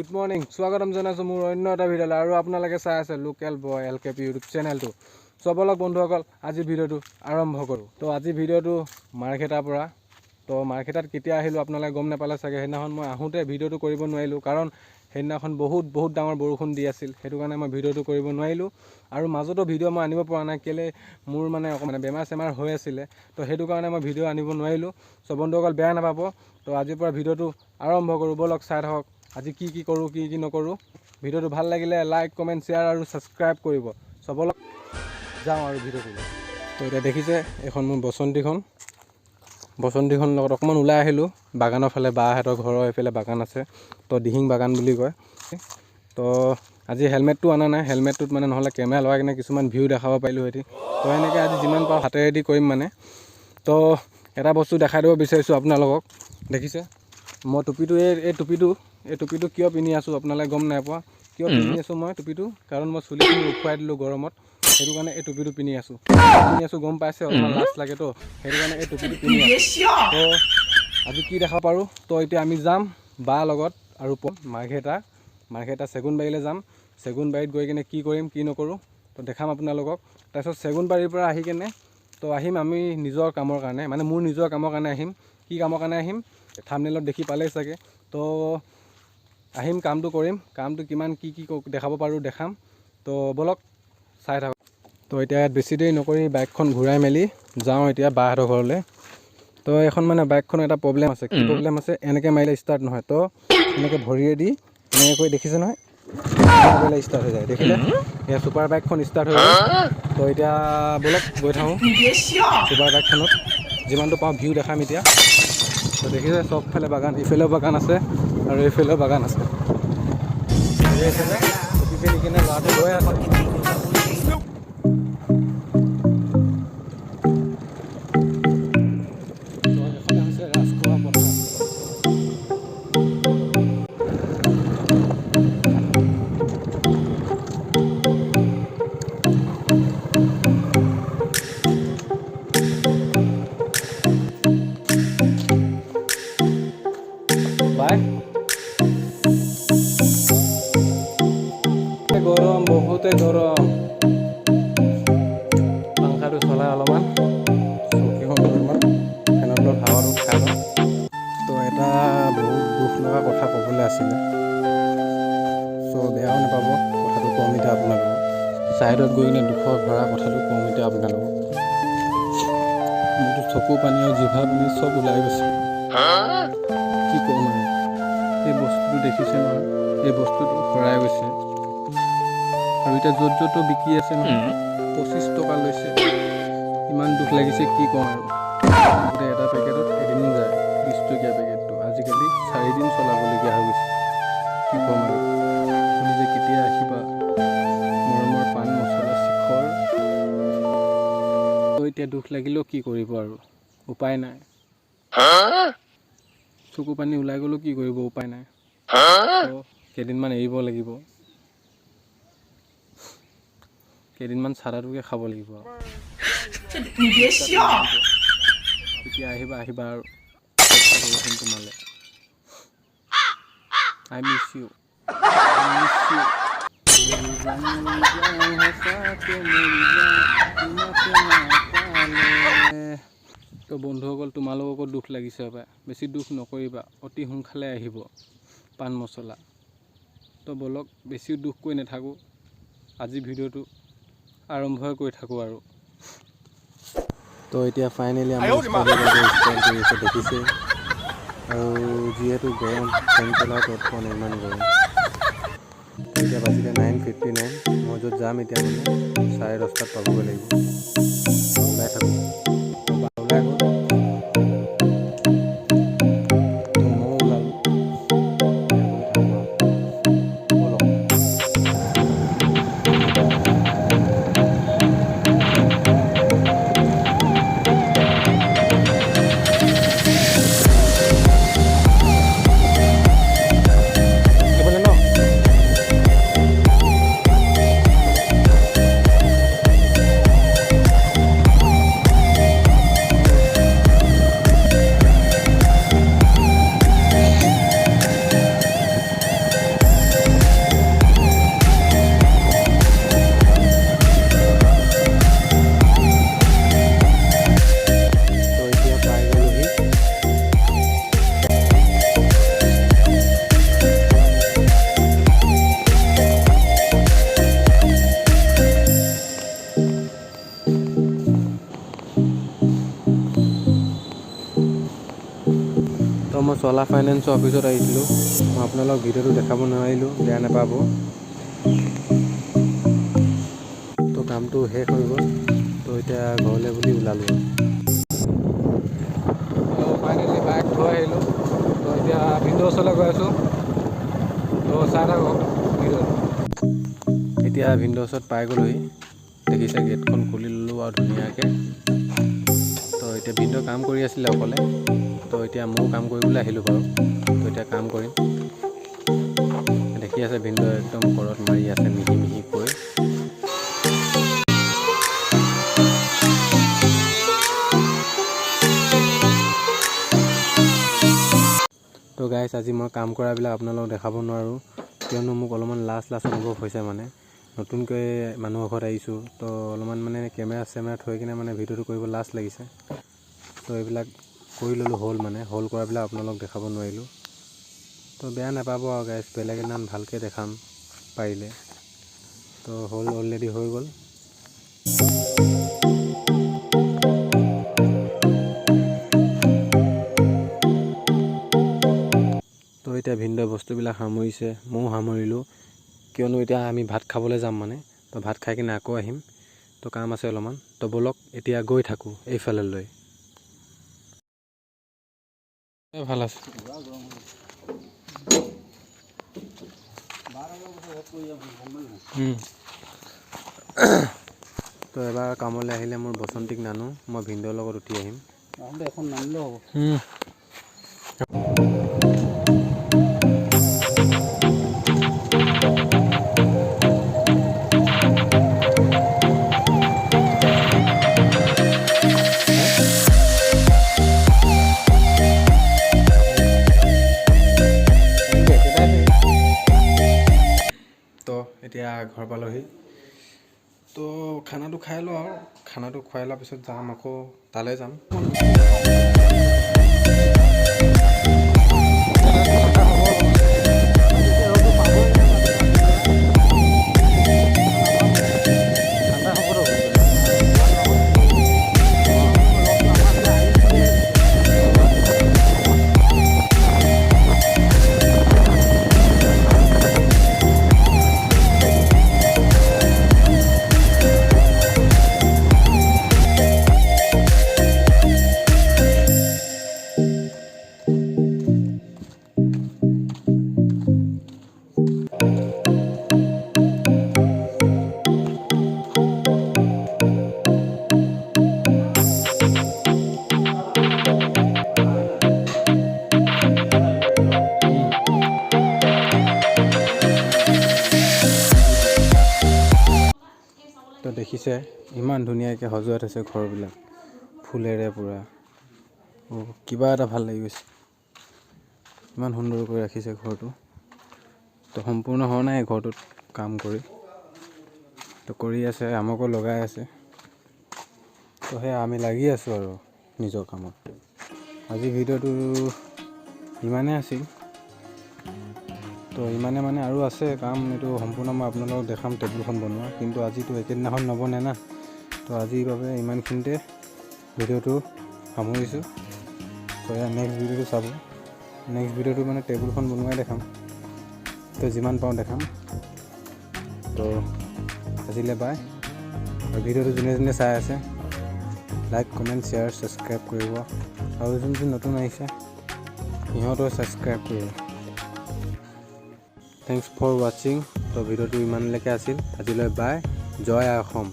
Good morning, স্বাগতম জনাইছোঁ মোৰ অন্য এটা ভিডিঅ'লৈ আৰু আপোনালোকে চাই আছে লোকেল বয় এল কে পি ইউটিউব চেনেলটো। চ' বলক বন্ধুসকল, আজি ভিডিঅ'টো আৰম্ভ কৰোঁ। তো আজি ভিডিঅ'টো মাৰ্ঘেটাৰ পৰা। তো মাৰ্ঘেটাত কেতিয়া আহিলোঁ আপোনালোকে গম নাপালে চাগে। সেইদিনাখন মই আহোঁতে ভিডিঅ'টো কৰিব নোৱাৰিলোঁ, কাৰণ সেইদিনাখন বহুত বহুত ডাঙৰ বৰষুণ দি আছিল। সেইটো কাৰণে মই ভিডিঅ'টো কৰিব নোৱাৰিলোঁ আৰু মাজতো ভিডিঅ' মই আনিব পৰা নাই। কেলৈ মোৰ মানে অকণমান বেমাৰ চেমাৰ হৈ আছিলে, তো সেইটো কাৰণে মই ভিডিঅ' আনিব নোৱাৰিলোঁ। চ' বন্ধুসকল, বেয়া নাপাব। তো আজিৰ পৰা ভিডিঅ'টো আৰম্ভ কৰোঁ, ব'লক চাই থাকক আজি কি কি কৰোঁ, কি কি নকৰোঁ। ভিডিঅ'টো ভাল লাগিলে লাইক, কমেণ্ট, শ্বেয়াৰ আৰু ছাবস্ক্ৰাইব কৰিব। চ' ব'লক যাওঁ আৰু ভিডিঅ'টোলৈ। তো এতিয়া দেখিছে এইখন মোৰ বসন্তীখন। বসন্তীখনৰ লগত অকণমান ওলাই আহিলোঁ বাগানৰ ফালে। বাহঁতৰ ঘৰৰ এইফালে বাগান আছে, তো দিহিং বাগান বুলি কয়। তো আজি হেলমেটটো অনা নাই, হেলমেটটোত মানে নহ'লে কেমেৰা লগাই কিনে কিছুমান ভিউ দেখাব পাৰিলোঁ হেঁতেন। তো এনেকৈ আজি যিমান পাৰোঁ হাতেৰেদি কৰিম মানে। তো এটা বস্তু দেখাই দিব বিচাৰিছোঁ আপোনালোকক। দেখিছে মই টুপিটো, এই টুপিটো কিয় পিন্ধি আছোঁ আপোনালোকে গম নাই পোৱা। কিয় পিন্ধি আছোঁ মই টুপিটো? কাৰণ মই চুলিখিনি উখুৱাই দিলোঁ গৰমত, সেইটো কাৰণে এই টুপিটো পিন্ধি আছোঁ। পিন্ধি আছোঁ গম পাইছে, অলপমান লাজ লাগেতো, সেইটো কাৰণে এই টুপিটো পিন্ধি আছোঁ। তো আজি কি দেখাব পাৰোঁ? তো এতিয়া আমি যাম বা লগত আৰু মাৰ্ঘেটা মাৰ্ঘেটা চেগুনবাৰীলৈ যাম। চেগুনবাৰীত গৈ কিনে কি কৰিম, কি নকৰোঁ, তো দেখাম আপোনালোকক। তাৰপিছত চেগুনবাৰীৰ পৰা আহি কিনে তো আহিম আমি নিজৰ কামৰ কাৰণে, মানে মোৰ নিজৰ কামৰ কাৰণে আহিম। কি কামৰ কাৰণে আহিম থাম্বনেইলত দেখি পালেই চাগে। তো আহিম, কামটো কৰিম, কামটো কিমান কি কি দেখাব পাৰোঁ দেখাম। তো ব'লক চাই থাকক। তো এতিয়া ইয়াত বেছি দেৰি নকৰি বাইকখন ঘূৰাই মেলি যাওঁ এতিয়া বাহঁতৰ ঘৰলৈ। তো এইখন মানে বাইকখনৰ এটা প্ৰব্লেম আছে। কি প্ৰব্লেম আছে? এনেকৈ মাৰিলে ষ্টাৰ্ট নহয়। তো এনেকৈ ভৰিয়ে দি এনেকৈ কৰি দেখিছে নহয়, এনেকৈ ষ্টাৰ্ট হৈ যায়। দেখিলে, এয়া ছুপাৰ বাইকখন ষ্টাৰ্ট হৈ গ'ল। তো এতিয়া ব'লক গৈ থাকোঁ ছুপাৰ বাইকখনত, যিমানটো পাওঁ ভিউ দেখাম এতিয়া। তো দেখিছে চবফালে বাগান, ইফালেও বাগান আছে আৰু এইফালেও বাগান আছে। এইফালে টুপি পিন্ধি কিনে ল'ৰাটো গৈ আছে। তো এইখনে হৈছে ৰাজখোৱা পথাৰ। বাই, গৰম, বহুতে গৰম। পাংখাটো চলাই অলপমান চকীখন অলপমান ফেনৰ তলত হাৱাটো খাই লওঁ। তো এটা বহুত দুখ লগা কথা ক'বলৈ আছিলে, চ' বেয়াও নাপাব, কথাটো কম এতিয়া আপোনালোকক। ছাইডত গৈ কিনে দুখৰ ভৰা কথাটো কম এতিয়া আপোনালোকক। মোৰতো চকু পানী আৰু জিভা পানী চব ওলাই গৈছে। কি ক'ম আৰু, এই বস্তুটো দেখিছে নহয়, এই বস্তুটো হেৰাই গৈছে আৰু এতিয়া য'ত য'তো বিকি আছে নহয়, 25 টকা লৈছে। ইমান দুখ লাগিছে, কি ক'ম আৰু। আগতে এটা পেকেটত এদিন যায়, 20 টকীয়া পেকেটটো আজিকালি 4 দিন চলাবলগীয়া হৈ গৈছে। কি ক'ম আৰু, তুমি যে কেতিয়া আহিবা মৰমৰ পাণ মছলা শিখৰ। তো এতিয়া দুখ লাগিলেও কি কৰিব আৰু, উপায় নাই। চকু পানী ওলাই গ'লেও কি কৰিব, উপায় নাই। তো কেইদিনমান এৰিব লাগিব, কেইদিনমান চাদাটোকে খাব লাগিব আৰু। 你别笑。 কেতিয়া আহিবা আহিবা আৰু, চেষ্টা কৰিছোন তোমালৈ। I miss you, I miss you. সঁচাকে মৰি যাওঁ তোমাকে নাপালে। তো বন্ধুসকল, তোমালোককো দুখ লাগিছে হপায়। বেছি দুখ নকৰিবা, অতি সোনকালে আহিব পাণ মছলা। তো ব'লক, বেছি দুখ কৰি নাথাকোঁ, আজি ভিডিঅ'টো আৰম্ভই কৰি থাকোঁ আৰু। তো এতিয়া ফাইনেলি আমাৰ ষ্টাইল কৰি আছে, দেখিছে। আৰু যিহেতু গৰম, ফেন চলাও তত পোৱা নাই, ইমান গৰম। তো এতিয়া বাজিলে 9:59। মই য'ত যাম এতিয়া মানে 10:30ত পাবগৈ লাগিব। ওলাই থাকোঁ। ওলাই গ'ল, তো ময়ো ওলালোঁ। এতিয়া গৈ থাকোঁ আৰু, ব'লক। এইফালে ন। চলা ফাইনেন্সৰ অফিচত আহিছিলোঁ। মই আপোনালোক ভিডিঅ'টো দেখাব নোৱাৰিলোঁ, বেয়া নাপাব। তো কামটো শেষ হৈ গ'ল, তো এতিয়া ঘৰলৈ বুলি ওলালোঁ। ফাইনেলি বাইক থৈ আহিলোঁ, তো এতিয়া ভিনদেউৰ ওচৰলৈ গৈ আছোঁ। তো চাই থাকক ভিডিঅ'টো। এতিয়া ভিনদেউৰ ওচৰত পাই গ'লোহি, দেখিছে গেটখন খুলি ল'লোঁ আৰু ধুনীয়াকৈ। তো এতিয়া ভিনদেউ কাম কৰি আছিলে অকলে, তো এতিয়া ময়ো কাম কৰিবলৈ আহিলোঁ বাৰু। তো এতিয়া কাম কৰিম। দেখি আছে ভিনদেউ একদম কৰত মাৰি আছে মিহি মিহিকৈ। তো গাইছ, আজি মই কাম কৰাবিলাক আপোনালোকক দেখাব নোৱাৰোঁ, কিয়নো মোক অলপমান লাজ লাজ অনুভৱ হৈছে। মানে নতুনকৈ মানুহৰ ঘৰত আহিছোঁ, তো অলপমান মানে কেমেৰা চেমেৰা থৈ কিনে মানে ভিডিঅ'টো কৰিব লাজ লাগিছে। তো এইবিলাক কৰি ল'লোঁ হ'ল, মানে হ'ল কৰাবিলাক আপোনালোকক দেখাব নোৱাৰিলোঁ, তো বেয়া নাপাব আৰু গাইছ, বেলেগ এদিনাখন ভালকৈ দেখাম পাৰিলে। তো হ'ল, অলৰেডি হৈ গ'ল। তো এতিয়া ভিনদেউ বস্তুবিলাক সামৰিছে, ময়ো সামৰিলোঁ, কিয়নো এতিয়া আমি ভাত খাবলৈ যাম মানে। তো ভাত খাই কিনে আকৌ আহিম, তো কাম আছে অলপমান। তো ব'লক এতিয়া গৈ থাকোঁ এইফালে লৈ। ভাল আছে। তো এবাৰ কামলৈ আহিলে মোৰ বসন্তীক নানো, মই ভিনদেউৰ লগত উঠি আহিম। এখন নানিলেও হ'ব। তো এতিয়া ঘৰ পালোহি, তো খানাটো খাই লওঁ আৰু খানাটো খুৱাই লোৱাৰ পিছত যাম আকৌ তালৈ যাম। তো দেখিছে ইমান ধুনীয়াকৈ সজোৱাই থৈছে ঘৰবিলাক ফুলেৰে পূৰা। অ' কিবা এটা ভাল লাগি গৈছে, ইমান সুন্দৰকৈ ৰাখিছে ঘৰটো। তো সম্পূৰ্ণ হোৱা নাই ঘৰটোত কাম কৰি, তো কৰি আছে, আমাকো লগাই আছে। তো সেয়া আমি লাগি আছোঁ আৰু নিজৰ কামত। আজি ভিডিঅ'টো ইমানেই আছিল। তো ইমানে মানে আৰু আছে কাম, এইটো সম্পূৰ্ণ মই আপোনালোকক দেখাম টেবুলখন বনোৱা, কিন্তু আজিতো একেদিনাখন নবনে না। তো আজিৰ বাবে ইমানখিনিতে ভিডিঅ'টো সামৰিছোঁ। তো এয়া নেক্সট ভিডিঅ'টো চাব, নেক্সট ভিডিঅ'টো মানে টেবুলখন বনোৱাই দেখাম, তো যিমান পাৰোঁ দেখাম। তো আজিলৈ বাই। আৰু ভিডিঅ'টো যোনে যোনে চাই আছে লাইক কমেণ্ট শ্বেয়াৰ ছাবস্ক্ৰাইব কৰিব, আৰু যোন যোন নতুন আহিছে সিহঁতেও ছাবস্ক্ৰাইব কৰিব। Thanks for ৱাচিং। তো ভিডিঅ'টো ইমানলৈকে আছিল, আজিলৈ বাই। জয় আই অসম।